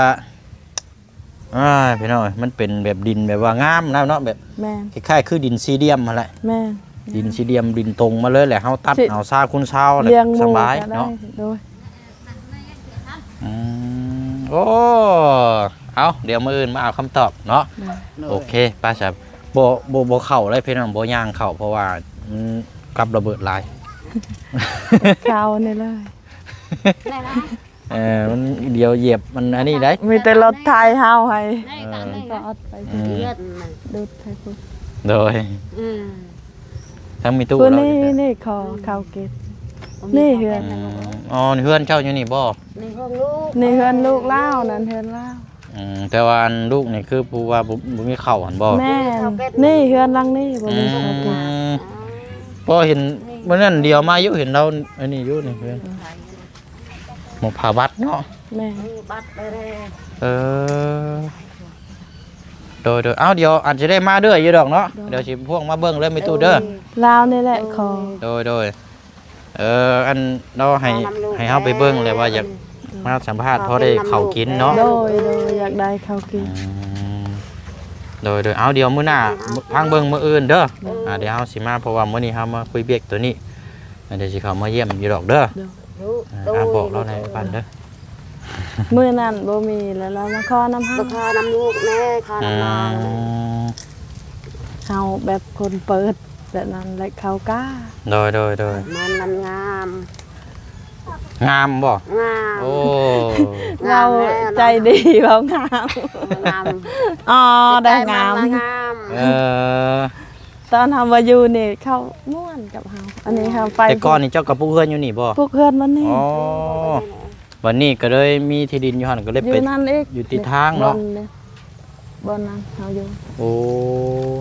ອ້າຍ ພີ່ນ້ອງເອີຍ ມັນເປັນແບບດິນແບບວ່າງາມນຳເນາະ ແບບ ແມ່ນ ຄ້າຍໆຄືດິນສີ່ຫຼ່ຽມຫັ້ນແຫຼະ ແມ່ນ ດິນສີ່ຫຼ່ຽມ ດິນຕົງມາເລີຍ ແລ້ວເຮົາຕັດ ຊິ ເອົາຊາວຄູນຊາວ ແລ້ວ ລ້ຽງໝູ ສະບາຍ ກໍໄດ້ ເນາະ ໂດຍ ອືມ ໂອ້ ເອົາ ດຽວມື້ອື່ນມາເອົາຄຳຕອບເນາະ ໂດຍ ໂອເຄ ໄປຊະ ບໍ່ ບໍ່ ບໍ່ເຂົ້າເລີຍພີ່ນ້ອງ ບໍ່ຍ່າງເຂົ້າ ເພາະວ່າມັນກັບລະເບີດຫຼາຍ ເຂົ້ານີ້ເລີຍ ໄດ້ລະ ເອີ ມັນດຽວຢຽບ ມັນອັນນີ້ໄດ໋ ມີແຕ່ລົດໄຖເຮົາໃຫ້ ໄດ້ກະ ເອີ ໄດ້ກະ ກໍອັດໄປ ອືມ ເລືອດມັນ ດູດໃຫ້ພຸ້ນ ໂດຍ ອືມ ທັງມີຕູ້ ຜູ້ ລາວ ນີ້ ນີ້ຂໍເຂົ້າກິນ ນີ້ເຮືອນ ອືມ ອໍ ເຮືອນເຈົ້າຢູ່ນີ້ບໍ່? ໃນຫ້ອງລູກ ນີ້ເຮືອນລູກລາວ ນັ້ນເຮືອນລາວ ອືມ ແຕ່ວ່າອັນລູກນີ້ຄືຜູ້ວ່າບໍ່ ບໍ່ມີເຂົ້າຫັ້ນບໍ່? ແມ່ນ ນີ້ເຮືອນຫຼັງນີ້ບໍ່ມີເຂົ້າກິນ ອືມ ພໍເຫັນມື້ນັ້ນດຽວມາຢູ່ ເຫັນລາວອັນນີ້ຢູ່ນີ້ເຮືອນ ໝົກຜ້າບັດເນາະ ແມ່ນ ເອີ ເອີ ໂດຍໆ ເອົ້າ ດຽວອາດຈະໄດ້ມາເລື້ອຍຢູ່ດອກເນາະ ໂດຍ ດຽວຊິພວງມາເບິ່ງເລີຍແມ່ຕູ້ເດີ ລາວນີ້ແຫຼະຂໍ ໂດຍໆ ເອີ ອັນເນາະ ໃຫ້ ໃຫ້ເຮົາໄປເບິ່ງແຫຼະວ່າຢາກມາສຳພາດ ພໍໄດ້ເຂົ້າກິນເນາະ ໂດຍໆ ຢາກໄດ້ເຂົ້າກິນ ອືມ ໂດຍໆ ເອົ້າ ດຽວມື້ໜ້າ ທາງເບິ່ງມື້ອື່ນເດີ ໂດຍ ອ່າ ດຽວເຮົາຊິມາ ເພາະວ່າມື້ນີ້ເຮົາມາຄຸຍວຽກໂຕນີ້ ດຽວຊິເຂົ້າມາຢ້ຽມຢູ່ດອກເດີ ໂດຍ ອ່າ ບອກລາວແດ່ ເອີ ປັນເດີ ມື້ນັ້ນບໍ່ມີແລ້ວ ລາວມາຂໍນຳເຮົາ ມາຂໍນຳລູກແດ່ ຂໍນຳນ້ອງ ອືມ ເຮົາແບບຄົນເປີດແບບນັ້ນແຫຼະ ເຂົາກ້າ ໂດຍໆໆ ມັນ ມັນງາມ ງາມບໍ່? ງາມ ໂອ້ ງາມ ເວົ້າແລ້ວເນາະ ໃຈດີ ເວົ້າງາມ ງາມ ອໍ ໄດ້ງາມ ງາມ ເອີ ຕອນເຮົາມາຢູ່ນີ້ເຂົາມ່ວນກັບເຮົາ ອັນນີ້ເຮົາໄປ ແຕ່ກ່ອນນີ້ເຈົ້າກໍປຸກເຮືອນຢູ່ນີ້ບໍ່? ປຸກເຮືອນບັດນີ້ ອໍ ບັດນີ້ກໍເລີຍມີທີ່ດິນຢູ່ຫັ້ນ ກໍເລີຍໄປຢູ່ນັ້ນອີກ ຢູ່ຕິດທາງເນາະ ບ່ອນນັ້ນເຮົາຢູ່ ໂອ້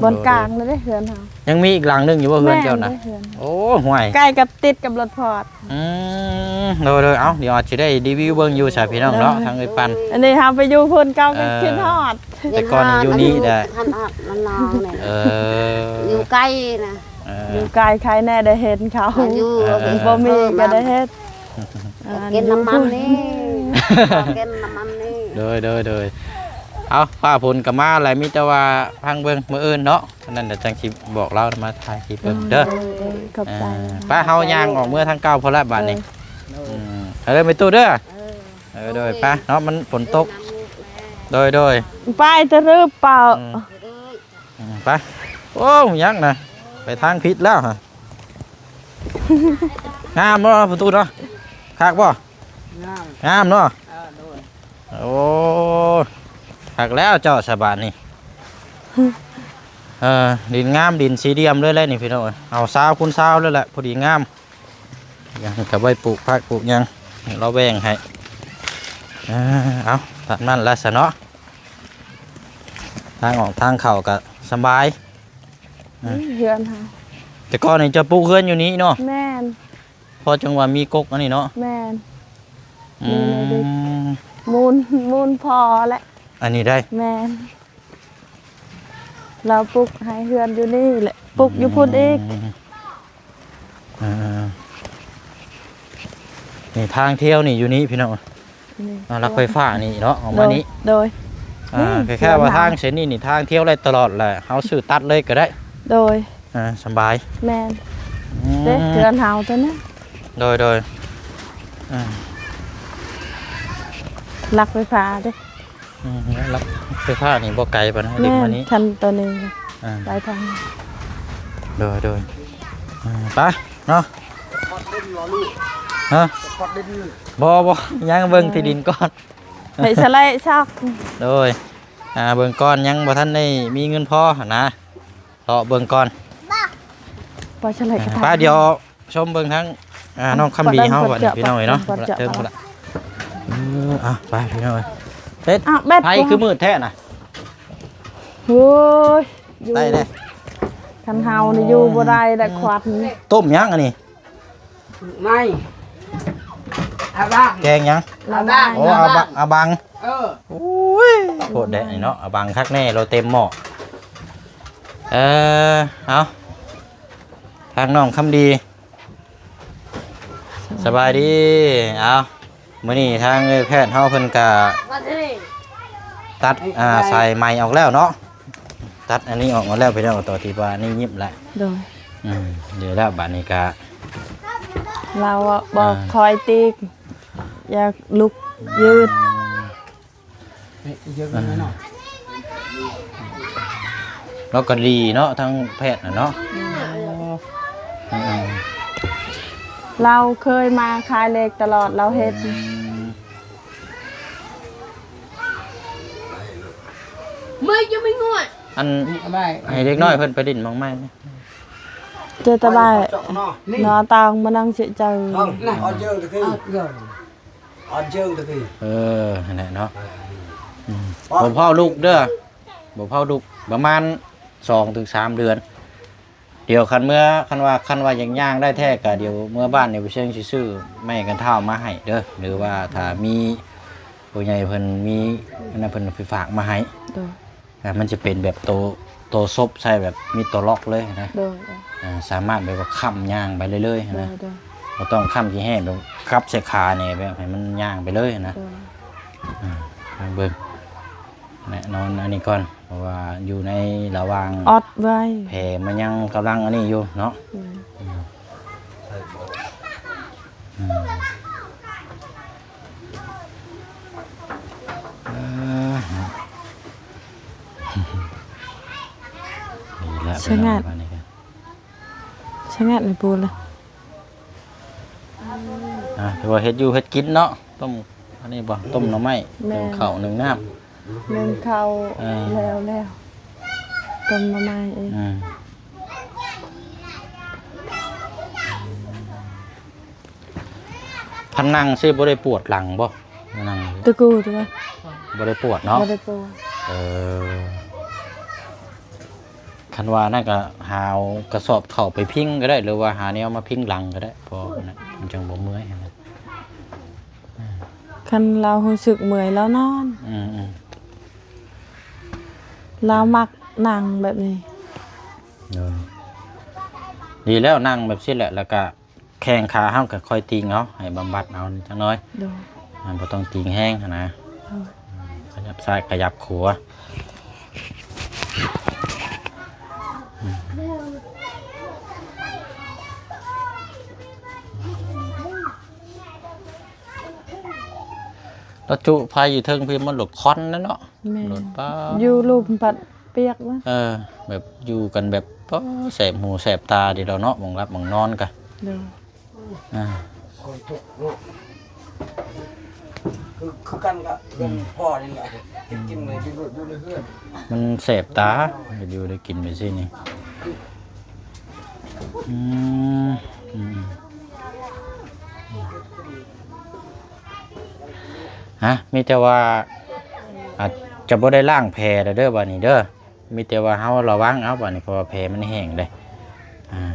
ບ່ອນກາງນັ້ນເດ້ເຮືອນເຮົາ ຍັງມີອີກຫຼັງໜຶ່ງຢູ່ບໍ່ເຮືອນເຈົ້ານະ? ໂອ້ ຫ້ວຍ ໃກ້ກັບ ຕິດກັບລົດພອດ ອືມ ໂດຍໆ ເອົ້າ ດຽວອາດຊິໄດ້ຣີວິວເບິ່ງຢູ່ຊະພີ່ນ້ອງເນາະ ໂດຍ ທາງເອື້ອຍປັນ ອັນນີ້ເຮົາໄປຢູ່ພຸ້ນເຂົາກໍ ເອີ ຄິດຮອດ ແຕ່ກ່ອນນີ້ຢູ່ນີ້ແຫຼະ ເອີ ຢູ່ໄກນະ ເອີ ຢູ່ໄກ ໃຄແນ່ໄດ້ເຫັນເຂົາ ເອີ ບໍ່ມີກໍໄດ້ເຮັດ ເອີ ກິນນ້ຳມັນນີ້ ກິນນ້ຳມັນນີ້ ໂດຍໆໆ ເອົ້າ ຟ້າຝົນກໍມາແລ້ວ ມີແຕ່ວ່າພັງເບິ່ງມື້ອື່ນເນາະ ອັນນັ້ນແຫຼະ ຈັ່ງຊິບອກລາວມາຖ່າຍຄລິບເບິ່ງເດີ ໂດຍໆ ຂອບໃຈ ອ່າ ໄປ ເຮົາຍ່າງອອກເມືອທາງເກົ່າພຸ້ນລະບາດນີ້ ໂດຍ ອືມ ເອົາເດີແມ່ຕູ້ເດີ ເອີ ເອີ ໂດຍ ໄປເນາະ ມັນຝົນຕົກ ໂດຍໆ ໄປຕະລຶບເປົ່າ ອືມ ອືມ ໄປ ໂອ້ ຍັງນະ ໄປທາງຜິດແລ້ວຫະ ງາມບໍ່ປະຕູເນາະ ຄັກບໍ່? ງາມ ງາມເນາະ ເອີ ໂດຍ ໂອ້ ຄັກແລ້ວເຈົ້າສະບາດນີ້ ເອີ ດິນງາມ ດິນສີ່ຫຼ່ຽມເລີຍແຫຼະນີ້ພີ່ນ້ອງເອີຍ ເອົາຊາວຄູນຊາວເລີຍແຫຼະ ພໍດີງາມ ຫຍັງກໍໄວ້ປູກຜັກປູກຫຍັງ ລາວແບ່ງໃຫ້ ເອີ ເອົາ ຕາມນັ້ນລະຊະເນາະ ທາງອອກທາງເຂົ້າກໍສະບາຍ ອືມ ນີ້ເຮືອນເຮົາ ແຕ່ກ່ອນນີ້ເຈົ້າປຸກເຮືອນຢູ່ນີ້ເນາະ ແມ່ນ ພໍຈັ່ງວ່າມີກົກອັນນີ້ເນາະ ແມ່ນ ອືມ ມີແນວດິນ ມູນ ມູນພໍ່ແຫຼະ ອັນນີ້ໄດ໋ ແມ່ນ ລາວປຸກໃຫ້ເຮືອນຢູ່ນີ້ແຫຼະ ປຸກຢູ່ພຸ້ນອີກ ອືມ ອ່າ ນີ້ທາງທ່ຽວນີ້ຢູ່ນີ້ພີ່ນ້ອງ ນີ້ ອ່າ ຫຼັກໄຟຟ້ານີ້ເນາະ ເອົາມານີ້ ໂດຍ ໂດຍ ອ່າ ນີ້ ແຄ່ວ່າທາງເສັ້ນນີ້ນີ້ທາງທ່ຽວໄດ້ຕະຫຼອດແຫຼະ ເຮົາຊື້ຕັດເລີຍກໍໄດ້ ໂດຍ ອ່າ ສະບາຍ ແມ່ນ ອືມ ເດ້ ເຮືອນເຮົາຕົວນີ້ ໂດຍໆ ອ່າ ຫຼັກໄຟຟ້າເດ້ ອືມ ຫຼັກໄຟຟ້ານີ້ບໍ່ໄກປານໃດ ແມ່ນ ເດັກມານີ້ ຄັນຕົວນີ້ ອ່າ ໄປທາງ ໂດຍໆ ອ່າ ໄປເນາະ ຮະ ບໍ່ ບໍ່ ຍັງເບິ່ງທີ່ດິນກ່ອນ ໄປສະໄລຊອກ ໂດຍ ອ່າ ເບິ່ງກ່ອນ ຍັງບໍ່ທັນໄດ້ມີເງິນພໍຫັ້ນນະ ເລາະເບິ່ງກ່ອນ ໄປສະໄລ ອ່າ ກະ ໄປ ດຽວ ຊົມເບິ່ງທາງ ອ່າ ນ້ອງຄຳດີເຮົາບັດນີ້ພີ່ນ້ອງເອີຍເນາະ ເທິງພຸ້ນລະ ເອີ ອ່ະ ໄປພີ່ນ້ອງເອີຍ ເຮັດ ອ້າວ ແບັດ ໄຟຄືມືດແທ້ນະ ໂອ້ຍ ໄດ້ແລ້ວ ຄັນເຮົານີ້ຢູ່ບໍ່ໄດ້ແລ້ວ ຄວັນ ຕົ້ມຫຍັງອັນນີ້? ໄມ້ ອາບັງ ແກງຫຍັງ? ອາບັງ ໂອ້ ອາບັງ ອາບັງ ເອີ ໂອ້ຍ ໂພດແດ່ນີ້ເນາະ ອາບັງຄັກແນ່ ໂລເຕັມໝໍ້ ເອີ ເອົາ ທາງນ້ອງຄຳດີ ສະບາຍດີ ເອົາ ມື້ນີ້ທາງເອື້ອຍແພດເຮົາເພິ່ນກະຕັດ ອ່າ ສາຍໄໝອອກແລ້ວເນາະ ຕັດອັນນີ້ອອກໝົດແລ້ວພີ່ນ້ອງ ຕົວທີ່ວ່ານີ້ຍິບແລ້ວ ໂດຍ ອືມ ເດີແລ້ວບາດນີ້ກະ ລາວເວົ້າບອກ ອ່າ ຄອຍຕີກ ຢາກລຸກຍືດ ເອີ ລາວກໍດີເນາະ ທາງແພດນະເນາະ ອືມ ອືມ ລາວເຄີຍມາຂາຍເຫຼັກຕະຫຼອດ ລາວເຮັດ ອືມ ມື້ຢູ່ມີງວດ ອັນ ນີ້ເອົາໄວ້ ໃຫ້ເດັກນ້ອຍເພິ່ນໄປຫຼິ້ນໝ່ອງໃໝ່ ເຈົ້າຕະບາຍ ເນາະ ຕາງມານັ່ງເສຍໃຈ ເອົາ ອອດເຈີຕະກີ ອອດເຈີຕະກີ ເອີ ຫັ້ນແຫຼະເນາະ ອືມ ບໍ່ເຝົ້າລູກເດີ ບໍ່ເຝົ້າລູກ ປະມານສອງເຖິງສາມເດືອນ ດຽວຄັນເມື່ອ ຄັນວ່າ ຄັນວ່າຢາກຍ່າງໄດ້ແທ້ກະດຽວເມືອບ້ານນີ້ ບໍ່ເຊີງຊິຊື້ໄມ້ກັນທ້າວມາໃຫ້ເດີ ຫຼືວ່າຖ້າມີຜູ້ໃຫຍ່ເພິ່ນມີອັນນັ້ນ ເພິ່ນໄປຝາກມາໃຫ້ ໂດຍ ອ່າ ມັນຈະເປັນແບບໂຕ ໂຕສົບໃສ່ແບບມີຕົວລັອກເລີຍນະ ໂດຍ ອ່າ ສາມາດແບບວ່າຄ້ຳຍ່າງໄປເລື້ອຍໆ ໂດ ນະ ໂດຍ ບໍ່ຕ້ອງຄ້ຳຂີ້ແຫ້ງ ແບບກັບໃສ່ຂານີ້ ແບບໃຫ້ມັນຍ່າງໄປເລີຍນະ ໂດຍ ອ່າ ລອງເບິ່ງ ແນະ ນອນອັນນີ້ກ່ອນ ເພາະວ່າຢູ່ໃນລະຫວ່າງ ອອດໄວ້ ແຜມັນຍັງກຳລັງອັນນີ້ຢູ່ເນາະ ອືມ ອືມ ອືມ ເອີ ນີ້ແຫຼະ ສະຫງັດ ພີ່ນ້ອງ ບາດນີ້ກໍ ສະຫງັດໃນປູນລະ ອ່າ ຖືວ່າເຮັດຢູ່ເຮັດກິນເນາະ ຕົ້ມອັນນີ້ບໍ່ ຕົ້ມໜໍ່ໄມ້ ແມ່ນ ໜຶ້ງເຂົ້າໜຶ້ງນ້ຳ ໜຶ້ງເຂົ້າ ເອີ ແລ້ວ ແລ້ວ ຕົ້ມໜໍ່ໄມ້ອີກ ອືມ ຄັນນັ່ງຊີ້ບໍ່ໄດ້ປວດຫຼັງບໍ່? ນັ່ງ ຕະກູຕົວ ບໍ່ໄດ້ປວດເນາະ ບໍ່ໄດ້ປວດ ເອີ ຄັນວ່ານັ້ນກໍຫາເອົາກະສອບເຂົ້າໄປພິງກໍໄດ້ ຫຼືວ່າຫາແນວມາພິງຫຼັງກໍໄດ້ ເພາະນັ້ນມັນຈັ່ງບໍ່ເມື່ອຍຫັ້ນນະ ຄັນລາວຮູ້ສຶກເມື່ອຍລາວນອນ ອືມໆ ລາວມັກນັ່ງແບບນີ້ ເອີ ດີແລ້ວ ນັ່ງແບບຊີ້ແຫຼະ ແລ້ວກະ ແຂ້ງຂາເຮົາກໍຄ່ອຍຕີງເອົາ ໃຫ້ບຳບັດເອົາຈັກໜ້ອຍ ໂດຍ ມັນບໍ່ຕ້ອງຕີງແຮງຫັ້ນນະ ໂດຍ ຂະຫຍັບຊ້າຍຂະຫຍັບຂວາ ລະຈຸໄຟຢູ່ເທິງພີ້ມັນລົດຄວັນແລ້ວເນາະ ແມ່ນ ລົດປ້າ ຢູ່ລຸ່ມພັດປຽກນະ ເອີ ແບບຢູ່ກັນແບບ ປາ ແສບຫູແສບຕາເດເນາະ ໝ່ອງຫຼັບໝ່ອງນອນກະ ໂດຍ ອ່າ ຄົນທຸກເນາະ ຄື ຄືກັນກະເຮືອນ ອືມ ພໍ່ນີ້ແຫຼະ ເຮັດກິນໃນຢູ່ ຢູ່ໃນເຮືອນ ມັນແສບຕາ ເຮັດຢູ່ໄດ້ກິນໄປຊີ້ນີ້ ອືມ ອືມ ຮະ ມີແຕ່ວ່າ ອາດຈະບໍ່ໄດ້ລ້າງແຜແລ້ວເດີບາດນີ້ເດີ ມີແຕ່ວ່າເຮົາລະວັງເອົາບາດນີ້ ເພາະວ່າແຜມັນແຫ້ງເດ້ ອ່າ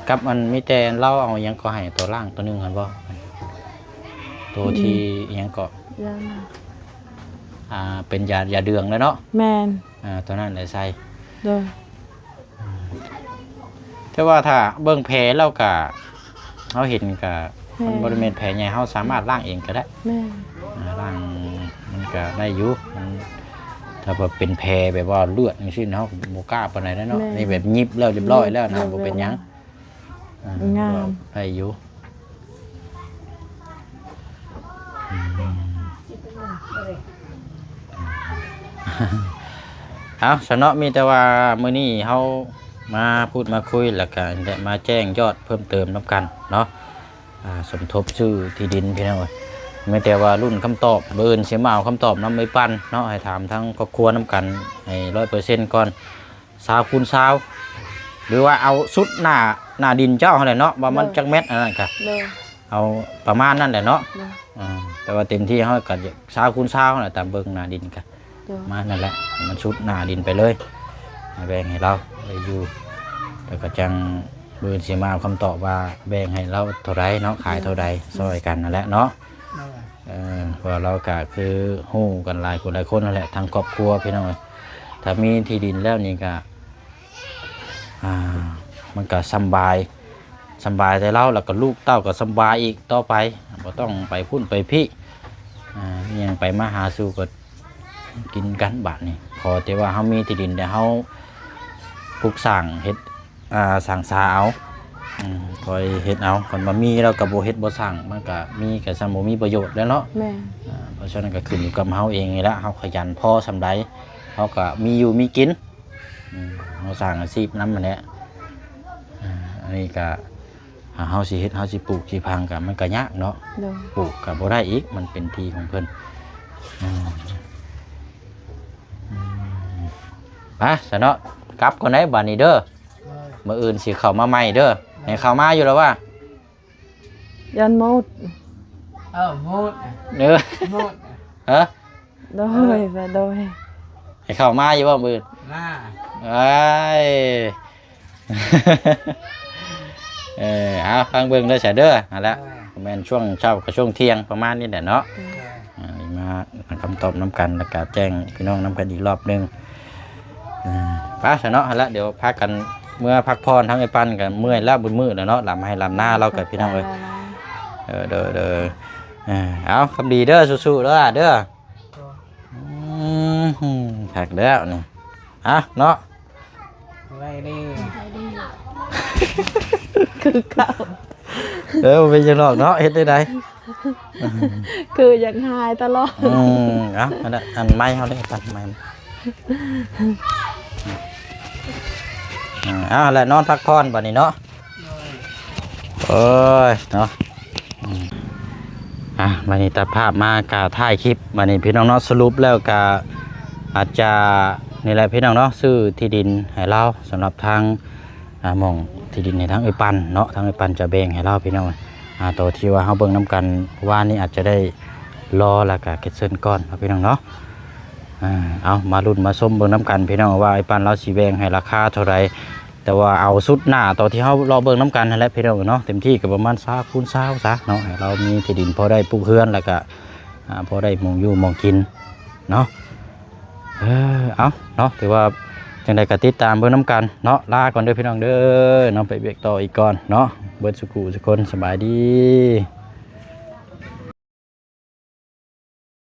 ກັບອັນ ມີແຕ່ລາວເອົາຫຍັງກໍໃຫ້ຕົວລ້າງຕົວໜຶ່ງຫັ້ນບໍ່ ໂຕທີ່ ອືມ ອີຫຍັງເກາະ ຢາ ອ່າ ເປັນຢາ ຢາເດືອງແຫຼະເນາະ ແມ່ນ ອ່າ ຕົວນັ້ນແຫຼະໃສ່ ໂດຍ ອືມ ແຕ່ວ່າຖ້າເບິ່ງແຜແລ້ວກະ ເຮົາເຫັນກະ ແມ່ນ ມັນບໍ່ໄດ້ແມ່ນແຜໃຫຍ່ ເຮົາສາມາດລ້າງເອງກໍໄດ້ ແມ່ນ ອ່າ ລ້າງມັນກະໄດ້ຢູ່ ມັນ ຖ້າວ່າເປັນແຜແບບວ່າເລືອດຈັ່ງຊີ້ ເຮົາກໍບໍ່ກ້າປານໃດເນາະ ແມ່ນ ນີ້ແບບຫຍິບແລ້ວຮຽບຮ້ອຍແລ້ວນະ ແມ່ນ ບໍ່ເປັນຫຍັງ ອ່າ ງາມ ໄດ້ຢູ່ ອືມ ເອົາ ຊະເນາະ ມີແຕ່ວ່າມື້ນີ້ເຮົາມາພູດມາຄຸຍ ແລ້ວກະໄດ້ມາແຈ້ງຍອດເພີ່ມເຕີມນຳກັນເນາະ ອ່າ ສົມທົບຊື້ທີ່ດິນພີ່ນ້ອງເອີຍ ມີແຕ່ວ່າລຸ້ນຄຳຕອບ ມື້ອື່ນຊິມາເອົາຄຳຕອບນຳໄອ້ປັນເນາະ ໃຫ້ຖາມທາງຄອບຄົວນຳກັນໃຫ້ຮ້ອຍເປີເຊັນກ່ອນ ຊາວຄູນຊາວ ຫຼືວ່າເອົາສຸດໜ້າ ໜ້າດິນເຈົ້າຫັ້ນແຫຼະເນາະ ວ່າມັນ ໂດຍ ຈັກແມັດອັນນັ້ນກະ ໂດຍ ເອົາປະມານນັ້ນແຫຼະເນາະ ໂດຍ ອືມ ແຕ່ວ່າເຕັມທີ່ເຮົາກໍຊາວຄູນຊາວຫັ້ນແຫຼະ ຕາມເບິ່ງໜ້າດິນກະ ໂດຍ ປະມານນັ້ນແຫຼະ ໃຫ້ມັນສຸດໜ້າດິນໄປເລີຍ ໃຫ້ແບ່ງໃຫ້ລາວໄດ້ຢູ່ ແລ້ວກໍຈັ່ງມື້ອື່ນຊິມາເອົາຄຳຕອບວ່າແບ່ງໃຫ້ລາວເທົ່າໃດເນາະ ຂາຍເທົ່າໃດ ໂດຍ ຊ່ອຍກັນນັ້ນແຫຼະເນາະ ໂດຍ ເອີ ເພາະວ່າລາວກະຄືຮູ້ກັນຫຼາຍຄົນຫຼາຍຄົນນັ້ນແຫຼະ ທັງຄອບຄົວພີ່ນ້ອງເອີຍ ຖ້າມີທີ່ດິນແລ້ວນີ້ກະ ອ່າ ມັນກະສຳບາຍ ສຳບາຍແຕ່ລາວ ແລ້ວກະລູກເຕົ້າກະສຳບາຍອີກຕໍ່ໄປ ບໍ່ຕ້ອງໄປພຸ້ນໄປພີ້ ອ່າ ມີຫຍັງໄປມາຫາສູ່ກໍກິນກັນບາດນີ້ ຂໍແຕ່ວ່າເຮົາມີທີ່ດິນແລ້ວເຮົາປຸກສ້າງເຮັດ ອ່າ ສ້າງສາເອົາ ອືມ ຄ່ອຍເຮັດເອົາ ຄັນວ່າມີແລ້ວກໍບໍ່ເຮັດບໍ່ສ້າງ ມັນກໍມີກໍສ່ຳບໍ່ມີປະໂຫຍດແລ້ວເນາະ ແມ່ນ ອ່າ ເພາະສະນັ້ນກໍຂຶ້ນຢູ່ກັບເຮົາເອງນີ້ແຫຼະ ເຮົາຂະຫຍັນພໍສ່ຳໃດ ເຮົາກໍມີຢູ່ມີກິນ ອືມ ເຮົາສ້າງອາຊີບນຳຫັ້ນແຫຼະ ອ່າ ອັນນີ້ກໍ ຖ້າເຮົາຊິເຮັດ ເຮົາຊິປູກຊິຝັງກໍ ມັນກໍຍາກເນາະ ໂດຍ ປູກກໍບໍ່ໄດ້ອີກ ມັນເປັນທີ່ຂອງເພິ່ນ ອືມ ອືມ ມາຊະເນາະ ກັບກ່ອນໄດ໋ບາດນີ້ເດີ. ໂດຍ ມື້ອື່ນຊິເຂົ້າມາໃໝ່ເດີ. ໂດຍ ໃຫ້ເຂົ້າມາຢູ່ແລ້ວວ່າ ຢ້ານໝົດ. ເອີ ໝົດ. ເອີ ໝົດ. ເອີ ໂດຍ ເອີ ໂດຍ ໃຫ້ເຂົ້າມາຢູ່ບໍ່ມື້ອື່ນ? ມາ. ເອີຍ ເອີ ເອົາ ຟັງເບິ່ງເດີຊະເດີ. ຫັ້ນແຫຼະ ເອີ ແມ່ນຊ່ວງເຊົ້າກັບຊ່ວງທ່ຽງປະມານນີ້ແຫຼະເນາະ. ເອີ ອ່າ ມາຫາຄຳຕອບນຳກັນ ແລ້ວກະແຈ້ງພີ່ນ້ອງນຳກັນອີກລອບໜຶ່ງ. ອ່າ ໄປຊະເນາະ ຫັ້ນລະ ດຽວພາກັນເມືອພັກຜ່ອນ ທັງໄອ້ປັນກໍເມື່ອຍແລ້ວ ເບິດມື້ແລ້ວເນາະ ລຳໄຮ່ລຳນາລາວກໍ ພີ່ນ້ອງເອີຍ. ເອີ ໂດຍ ໂດຍ ເອີ ເອົາ ຄຳດີເດີ ສູ້ໆເດີ ເດີ. ອືມ ຄັກແລ້ວນີ້ ອ່ະເນາະ ສະບາຍດີ ຄືເກົ່າ. ເອີ ບໍ່ເປັນຫຍັງດອກເນາະ ເຮັດໄດ້ໃດ ຄືຢາກຫາຍຕະຫຼອດ. ອືມ ເອົາ ອັນນັ້ນ ອັນໄມເຮົາເດ້ ຕັດໄມ. ອືມ ເອົາ ແລະ ນອນພັກຜ່ອນບັດນີ້ເນາະ. ໂອ້ຍ ເນາະ ອືມ ອ່ະ ບັດນີ້ຕັດພາບມາກະທ້າຍຄລິບບັດນີ້ ພີ່ນ້ອງເນາະ. ສະຫຼຸບແລ້ວກະອາດຈະ ນີ້ແຫຼະ ພີ່ນ້ອງເນາະ ຊື້ທີ່ດິນໃຫ້ລາວ ສຳລັບທາງ ອ່າ ໝ່ອງທີ່ດິນໃຫ້ທາງເອື້ອຍປັນເນາະ ທາງເອື້ອຍປັນຈະແບ່ງໃຫ້ລາວ ພີ່ນ້ອງ. ອ່າ ໂຕທີ່ວ່າເຮົາເບິ່ງນຳກັນວານນີ້ ອາດຈະໄດ້ລໍ ແລ້ວກະເກັດເຊີນກ່ອນເນາະ ພີ່ນ້ອງເນາະ. ອ່າ ເອົາ ມາລຸ້ນມາຊົມເບິ່ງນຳກັນ ພີ່ນ້ອງ ວ່າເອື້ອຍປັນລາວຊິແບ່ງໃຫ້ລາຄາເທົ່າໃດ. ແຕ່ວ່າເອົາຊຸດໜ້າ ຕອນທີ່ເຮົາເລາະເບິ່ງນຳກັນຫັ້ນແຫຼະ ພີ່ນ້ອງເນາະ. ເຕັມທີ່ກໍປະມານຊາວຄູນຊາວຊະເນາະ ໃຫ້ລາວມີທີ່ດິນພໍໄດ້ປູກເຮືອນ ແລ້ວກະ ອ່າ ພໍໄດ້ໝ່ອງຢູ່ໝ່ອງກິນເນາະ. ເອີ ເອົາເນາະ ຖືວ່າຈັ່ງໃດກໍຕິດຕາມເບິ່ງນຳກັນເນາະ. ລາກ່ອນເດີ ພີ່ນ້ອງເດີເນາະ ໄປວຽກຕໍ່ອີກກ່ອນເນາະ. ເບິດສຸຂູສຸຄົນ ສະບາຍດີ.